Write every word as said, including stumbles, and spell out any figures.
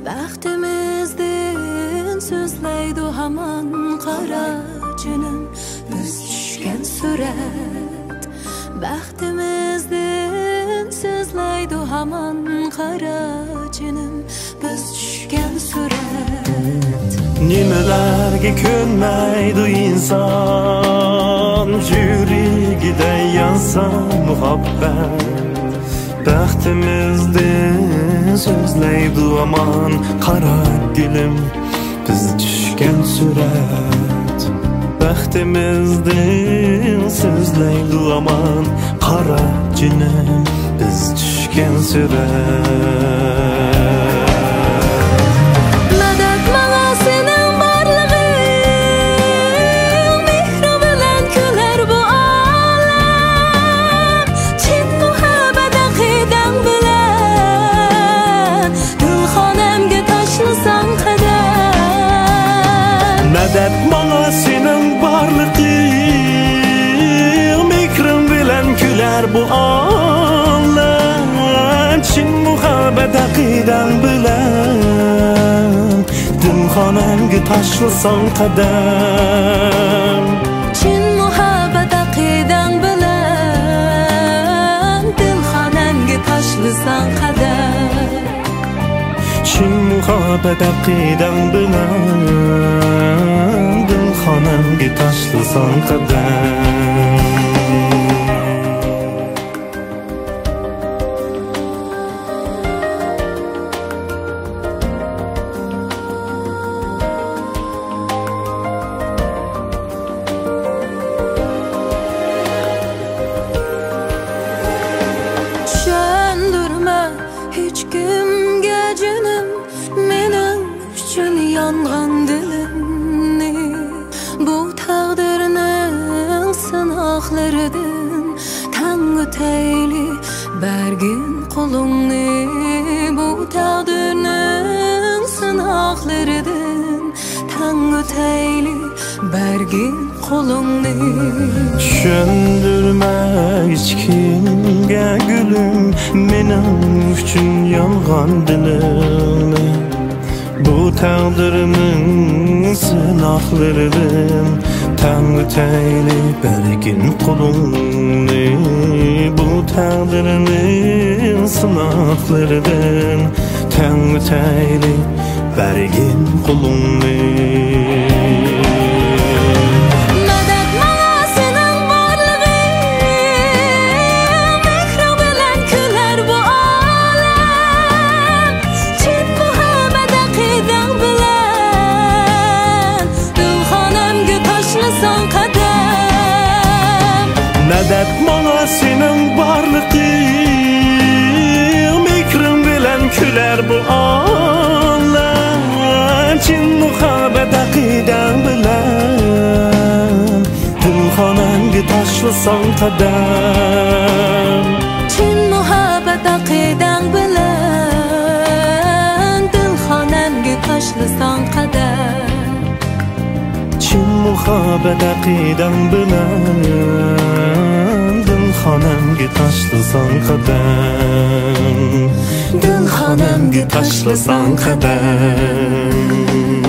بەختىمىزدىن سۆزلەيدۇ ھامان قارا جېنىم، بىز چۈشكەن سۈرەت. بەختىمىزدىن سۆزلەيدۇ ھامان قارا جېنىم، بىز چۈشكەن سۈرەت. نېمىلەرگە كۆنمەيدۇ ئىنسان، يۈرىكىدە يانسا مۇھەببەت. بەختىمىزدىن سۆزلەيدۇ ھامان قارا گۈلۈم، بىز چۈشكەن سۈرەت. بەختىمىزدىن سۆزلەيدۇ ھامان قارا جېنىم، بىز چۈشكەن سۈرەت. مەدەت ماڭا سېنىڭ بارلىقىڭ، مېھرىڭ بىلەن كۈلەر بۇ ئالەم. چىن مۇھەببەت ئەقىدەڭ بىلەن، دىلخانەمگە تاشلىساڭ قەدەم. مەدەت ماڭا سېنىڭ بارلىقىڭ، مېھرىڭ بىلەن كۈلەر بۇ ئالەم. چىن مۇھەببەت ئەقىدەڭ بىلەن، دىلخانەمگە تاشلىساڭ قەدەم. چىن مۇھەببەت ئەقىدەڭ بىلەن، دىلخانەمگە تاشلىساڭ قەدەم. چىن مۇھەببەت ئەقىدەڭ بىلەن، دىلخانەمگە تاشلىساڭ قەدەم. چۈشەندۈرمە ھېچكىمگە جېنىم، مېنىڭ ئۈچۈن يانغان دىلىمنى. بۇ تەقدىرنىڭ سىناقلىرىدىن تەڭ ئۆتەيلى بەرگىن قولۇڭنى. بۇ تەقدىرنىڭ سىناقلىرىدىن تەڭ ئۆتەيلى بەرگىن قولۇڭنى. چۈشەندۈرمە ھېچكىمگە گۈلۈم، مېنىڭ ئۈچۈن يانغان دىلىڭنى. بۇ تەقدىرنىڭ سىناقلىرىدىن تەڭ ئۆتەيلى بەرگىن قولۇڭنى. بۇ تەقدىرنىڭ سىناقلىرىدىن تەڭ ئۆتەيلى بەرگىن قولۇڭنى. مەدەت ماڭا سېنىڭ بارلىقىڭ، مېھرىڭ بىلەن كۈلەر بۇ ئالەم. چىن مۇھەببەت ئەقىدەڭ بىلەن، دىلخانەمگە تاشلىساڭ قەدەم. مەدەت ماڭا سېنىڭ بارلىقىڭ، مېھرىڭ بىلەن كۈلەر بۇ ئالەم. چىن مۇھەببەت ئەقىدەڭ بىلەن، دىلخانەمگە تاشلىساڭ قەدەم. چىن مۇھەببەت ئەقىدەڭ بىلەن، دىلخانەمگە تاشلىساڭ قەدەم. چىن مۇھەببەت ئەقىدەڭ بىلەن، دىلخانەمگە تاشلىساڭ قەدەم. دىلخانەمگە تاشلىساڭ قەدەم.